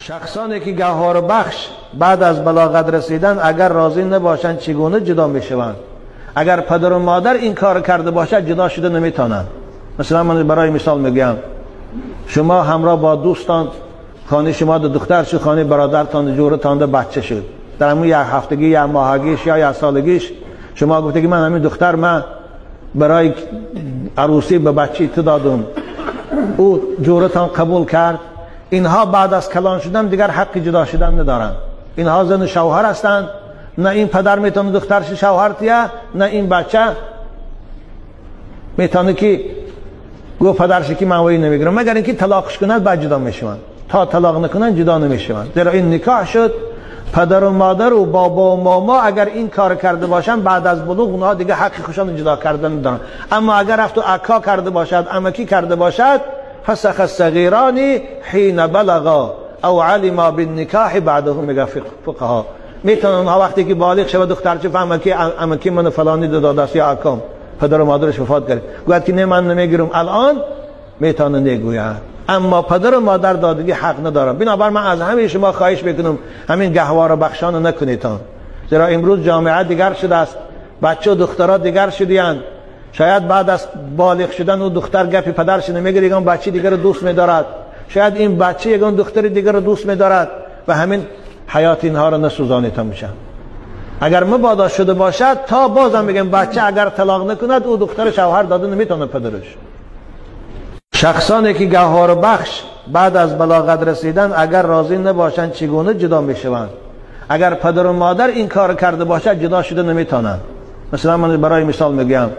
Шахсоне ки гавҳарбахш баъд аз балоғат расидан агар розӣ набошанд, чӣ гуна ҷудо мешаванд? Агар падару модар ин кор карда бошад, ҷудо шуда наметавонанд. Масалан, ман барои мисол мегӯям, шумо ҳамроҳ бо дӯстон, хонаи шумо духтар шуд, хонаи бародаратон ҷӯратон бача шуд. Дар ҳамон як ҳафтагӣ, як моҳагиш ё як солагиш шумо гуфта ки ман ҳамин духтар ман барои арӯсӣ ба бачаи ту додам. Ӯ ҷӯратон қабул кард. Инҳо баъд аз калон шудан дигар ҳаққи ҷудо шудан надоранд. Инҳо зану шавҳар ҳастанд. На ин падар метавонад духтараш шавҳар тия, на ин бача метавонад ки гӯ падараш ки ман вай намегирам, магар инки талоқш кунад, баъд ҷудо мешаванд. То талоқ накунанд ҷудо намешаванд. Зеро ин никоҳ шуд. Падару модар ва бобо ва момо агар ин кор карда бошанд, баъд аз булуғ онҳо дигар ҳаққи худашонро ҷудо кардан надоранд. Аммо агар рафту акка карда бошад, амакӣ карда бошад, فسخ الصغيران حين بلغا او علما بالنکاح بعدهم، میگه فقها. میتونن اونها وقتی که بالغ شود دخترچه فهمه که امکی من فلانی داده است یا اکام پدر و مادرش وفات کرد، گوید که نه من نمیگیرم الان، میتونه نگوید. اما پدر و مادر دادگی حق ندارن. بنابر من از همه شما خواهش میکنم همین گهواره بخشان نکنیدتان، زیرا امروز جامعه دیگر شده است، بچه و دخترها دیگر شدیاند. شاید بعد از بالغ شدن او دختر گپی پدرش نمیگیره، یگان بچه دیگر رو دوست میدارد. شاید این بچه یگان دختر دیگر رو دوست میدارد و همین حیات اینها رو نسوزانیتان میشن. اگر مبادا شده باشد، تا بازم میگم بچه اگر طلاق نکند او دختر شوهر داده نمیتونه پدرش. شخصانی که گوهربخش بعد از بلاغت رسیدن اگر راضی نباشند چگونه جدا میشوند؟ اگر پدر و مادر این کار کرده باشد جدا شده نمیتونند. مثلا من برای مثال میگم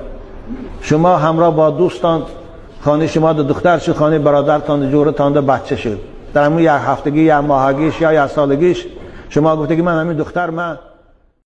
شما همراه با دوستان خانه شما دختر شد، خانه برادرتان جورتان بچه شد، در همون یک هفتگی، یک ماهگیش یا یک سالگیش شما گفته که من همین دختر من